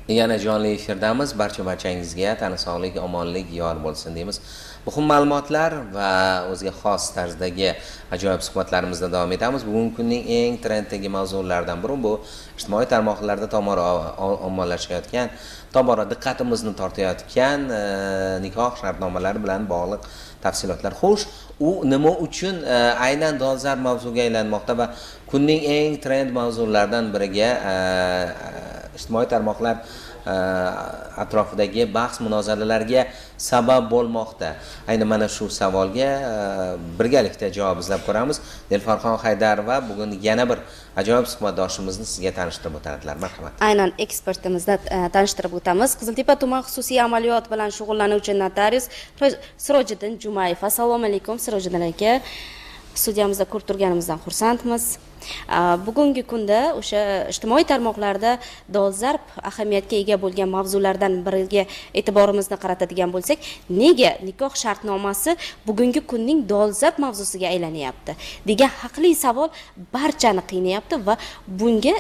Yana jonli efirdamiz. Barchangizga tani sog'lik, omonlik yor bo'lsin deymiz. Muhim ma'lumotlar va o'ziga xos tarzdagi ajoyib suhbatlarimizda davom etamiz. Bugungi kunning eng trenddagi mavzularidan biri bu ijtimoiy tarmoqlarda tobora ommalashayotgan, tobora diqqatimizni tortayotgan nikoh shartnomalari bilan bog'liq tafsilotlar. Xo'sh, u nima uchun aynan dolzarb mavzuga aylanmoqda va kunning eng trend mavzularidan biriga ijtimoiy tarmoqlar atrofidagi bahs munozaralarga sabab bo'lmoqda? Ayni mana shu savolga birgalikda javob izlab ko'ramiz. Nilfarxon Haydarova bugun yana bir ajoyib suhbatdoshimizni sizga tanishtirib o'tadilar. Marhamat. Aynan ekspertimizni tanishtirib o'tamiz. Qiziltepa tuman xususiy amaliyot bilan shug'ullanuvchi notarius Sirojiddin Jumayev. Assalomu alaykum, Sirojiddin aka. Studiyamizda ko'rib turganimizdan xursandmiz. Bugungi kunda o'sha ijtimoiy tarmoqlarda dolzarb ahamiyatga ega bo'lgan mavzulardan biriga e'tiborimizni qaratadigan bo'lsak, nega nikoh shartnomasi bugungi kunning dolzarb mavzusiga aylanyapti degan haqli savol barchani qiynayapti va bunga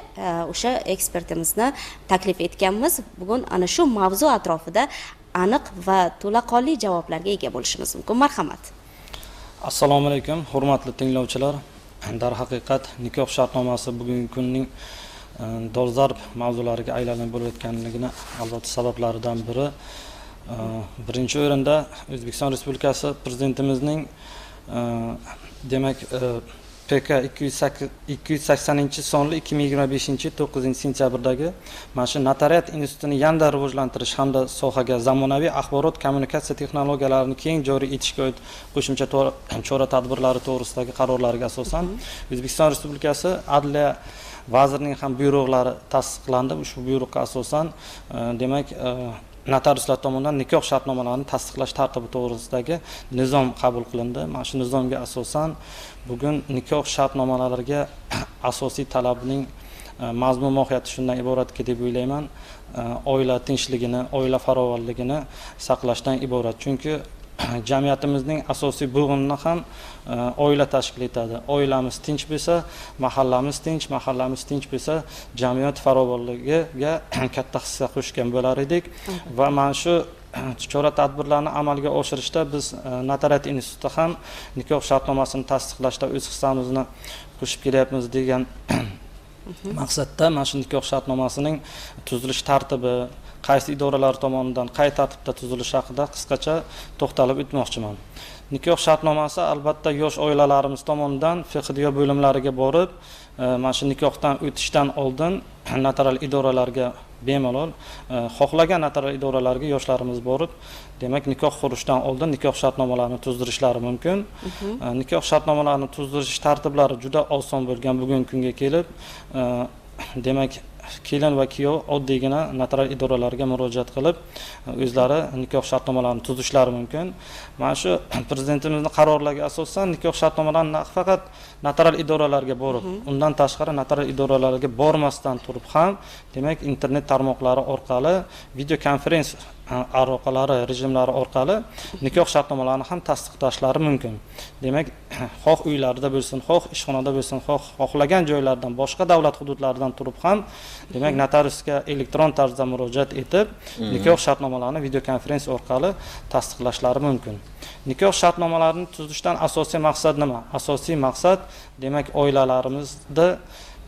o'sha ekspertimizni taklif etganmiz. Bugun ana shu mavzu atrofida aniq va to'laqonli javoblarga ega bo'lishimiz mumkin. Marhamat. Assalomu alaykum, hurmatli tinglovchilar. Darhaqiqat, nikoh shartnomasi bugungi kunning dolzarb mavzulariga aylanib bo'layotganligini albatta sabablaridan biri, birinchi o'rinda O'zbekiston Respublikasi Prezidentimizning demak, PK 280-sonli 2025 9-sentyabrdagi mana shu notariat institutini yanada rivojlantirish hamda sohaga zamonaviy axborot kommunikatsiya texnologiyalarini keng joriy etishga oid qo'shimcha chora tadbirlari to'g'risidagi qarorlariga asosan O'zbekiston Respublikasi Adliya vazirining ham buyruqlari tasdiqlandi. Ushbu buyruqqa asosan, demak, notariuslar tomonidan nikoh shartnomalarini tasdiqlash tartibi to'g'risidagi nizom qabul qilindi. Mana shu nizomga asosan bugun nikoh shartnomalariga asosiy talabning mazmun mohiyati shundan iboratki deb o'ylayman, oila tinchligini, oila farovonligini saqlashdan iborat, chunki jamiyatimizning asosiy bo'g'inini ham oila tashkil etadi. Oilamiz tinch bo'lsa, mahallamiz tinch, mahallamiz tinch bo'lsa, jamiyat farovonligiga katta hissa qo'shgan bo'lar edik. Va mana shu chora tadbirlarni amalga oshirishda biz, notariat instituti ham nikoh shartnomasini tasdiqlashda o'z hissamizni qo'shib kelyapmiz degan maqsadda mana shu nikoh shartnomasining tuzilish tartibi, qaysi idoralar tomonidan qay tartibda tuzilishi haqida qisqacha to'xtalib o'tmoqchiman. Nikoh shartnomasi albatta yosh oilalarimiz tomonidan FIQDYO bo'limlariga borib, mana shu nikohdan o'tishdan oldin notarial idoralarga bemalol, xohlagan notarial idoralarga yoshlarimiz borib, demak, nikoh qurishdan oldin nikoh shartnomalarini tuzdirishlari mumkin. Nikoh shartnomalarini tuzdirish tartiblari juda oson bo'lgan bugungi kunga kelib, demak, kelin va kuyov oddiygina notarial idoralarga murojaat qilib, o'zlari nikoh shartnomalarini tuzishlari mumkin. Mana shu Prezidentimizni qarorlariga asosan nikoh shartnomalarini nafaqat notarial idoralarga borib, undan tashqari notarial idoralarga bormasdan turib ham, demak, internet tarmoqlari orqali, video konferens aloqalari rejimlari orqali nikoh shartnomalarini ham tasdiqlashlari mumkin. Demak, xoh uylarida bo'lsin, xoh ishxonada bo'lsin, xoh xohlagan joylaridan, boshqa davlat hududlaridan turib ham, demak, notariusga elektron tarzda murojaat etib, nikoh shartnomalarini video konferens orqali tasdiqlashlari mumkin. Nikoh shartnomalarini tuzishdan asosiy maqsad nima? Asosiy maqsad, demak, oilalarimizda,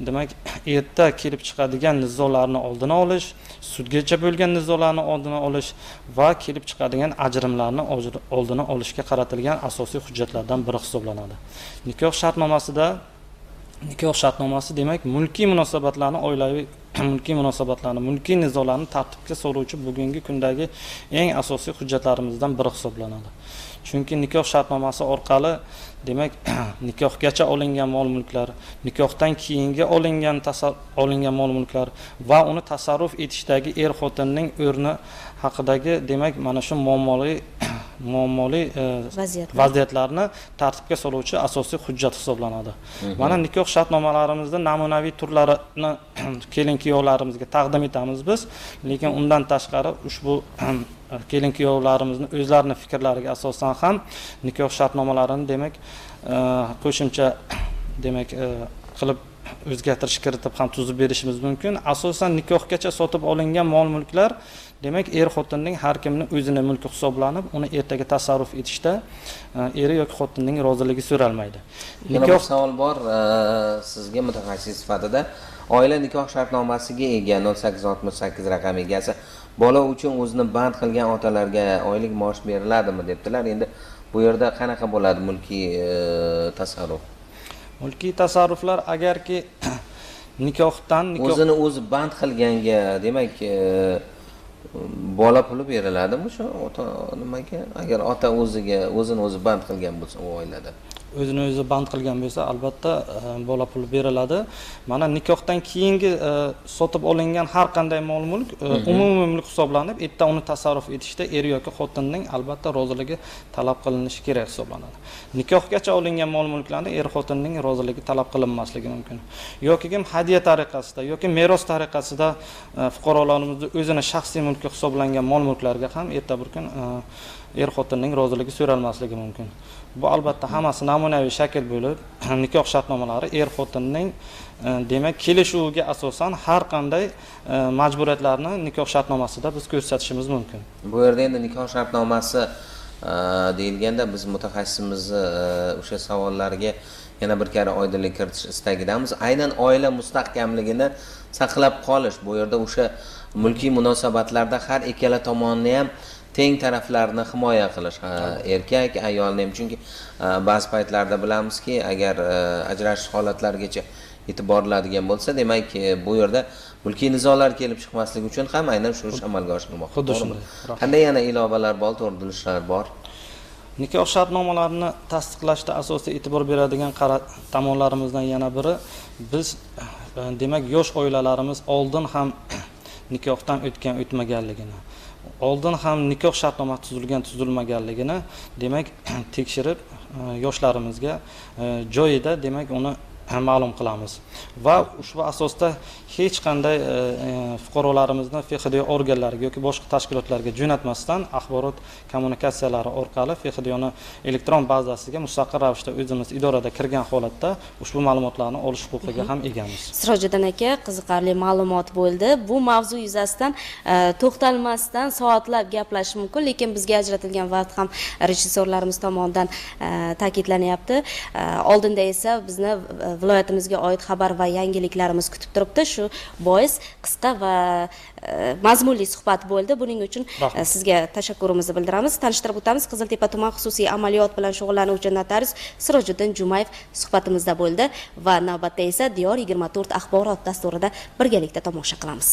demak, erta kelib chiqadigan nizolarni oldini olish, sudgacha bo'lgan nizolarni oldini olish va kelib chiqadigan ajrimlarni oldini olishga qaratilgan asosiy hujjatlardan biri hisoblanadi. Nikoh shartnomasida, nikoh shartnomasi, demak, mulkiy munosabatlarni, oilaviy mulkiy munosabatlarni, mulkiy nizolarni tartibga soluvchi bugungi kundagi eng asosiy hujjatlarimizdan biri hisoblanadi, chunki nikoh shartnomasi orqali, demak, nikohgacha olingan mol mulklar, nikohdan keyingi olingan mol mulklar va uni tasarruf etishdagi er xotinning o'rni haqidagi, demak, mana shu muammoli vaziyatlar. Vaziyatlarni tartibga soluvchi asosiy hujjat hisoblanadi. Mana nikoh shartnomalarimizda namunaviy turlarini kelin kuyovlarimizga taqdim etamiz biz, lekin undan tashqari ushbu kelin kuyovlarimizni o'zlarini fikrlariga asosan ham nikoh shartnomalarini, demak, qo'shimcha, demak, qilib o'zgartirish kiritib ham tuzib berishimiz mumkin. Asosan nikohgacha sotib olingan mol mulklar, demak, er xotinning har kimni o'zini mulki hisoblanib, uni ertaga tasarruf etishda eri yoki xotinning roziligi so'ralmaydi. Yana bir savol bor sizga mutaxassis sifatida. Oila nikoh shartnomasiga ega 0868 raqam egasi bola uchun o'zini band qilgan otalarga oylik maosh beriladimi debdilar. Endi bu yerda qanaqa bo'ladi mulkiy tasarruf? Mulkiy tasarruflar agarki nikohdan nikoh O'zini o'zi band qilganga, demak, bola puli beriladimi o'sha ota nimaga, agar ota o'ziga o'zini o'zi band qilgan bo'lsa u oilada? O'zini o'zi band qilgan bo'lsa, albatta, bola puli beriladi. Mana nikohdan keyingi sotib olingan har qanday mol mulk umumiy mulk hisoblanib, erta uni tasarruf etishda er yoki xotinning albatta roziligi talab qilinishi kerak hisoblanadi. Nikohgacha olingan mol mulklarni er xotinning roziligi talab qilinmasligi mumkin. Yoki kim hadya tariqasida yoki meros tariqasida fuqarolarimizni o'zini shaxsiy mulki hisoblangan mol mulklarga ham erta bir kun er xotinning roziligi so'ralmasligi mumkin. Bu albatta hammasi namunaviy shakl bo'lib, nikoh shartnomalari er xotinning demak, kelishuviga asosan har qanday majburiyatlarni nikoh shartnomasida biz ko'rsatishimiz mumkin. Bu yerda endi nikoh shartnomasi deyilganda biz mutaxassisimizni o'sha savollarga yana bir karra oydinlik kiritish istagidamiz. Aynan oila mustahkamligini saqlab qolish, bu yerda o'sha mulkiy munosabatlarda har ikkala tomonni ham teng taraflarni himoya qilish, erkak ayolni ham, chunki ba'zi paytlarda bilamizki, agar ajrashish holatlarigacha yetib boriladigan bo'lsa, demak, bu yerda mulkiy nizolar kelib chiqmasligi uchun ham aynan shu ish amalga oshirilmoqda. Xuddi To'g'rimi? shunday. Qanday yana ilovalar bor, to'g'rilanishlar bor? Nikoh shartnomalarini tasdiqlashda asosiy e'tibor beradigan tomonlarimizdan yana biri, biz demak, yosh oilalarimiz oldin ham nikohdan o'tgan o'tmaganligini, oldin ham nikoh shartnomasi tuzilgan tuzilmaganligini, demak, tekshirib, yoshlarimizga joyida, demak, uni ma'lum qilamiz va ushbu asosda hech qanday fuqarolarimizni FHDYo organlariga yoki boshqa tashkilotlarga jo'natmasdan, axborot kommunikatsiyalari orqali FHDYoni elektron bazasiga mustaqil ravishda o'zimiz idorada kirgan holatda ushbu ma'lumotlarni olish huquqiga ham egamiz. Sirojiddin aka, qiziqarli ma'lumot bo'ldi. Bu mavzu yuzasidan to'xtalmasdan soatlab gaplashish mumkin, lekin bizga ajratilgan vaqt ham rejissyorlarimiz tomonidan ta'kidlanyapti. Oldinda esa bizni viloyatimizga oid xabar va yangiliklarimiz kutib turibdi. Shu bois qisqa va mazmunli suhbat bo'ldi. Buning uchun Rahmat. sizga tashakkurimizni bildiramiz. Tanishtirib o'tamiz, Qiziltepa tuman xususiy amaliyot bilan shug'ullanuvchi notarius Sirojiddin Jumayev suhbatimizda bo'ldi va navbatda esa Diyor 24 axborot dasturida birgalikda tomosha qilamiz.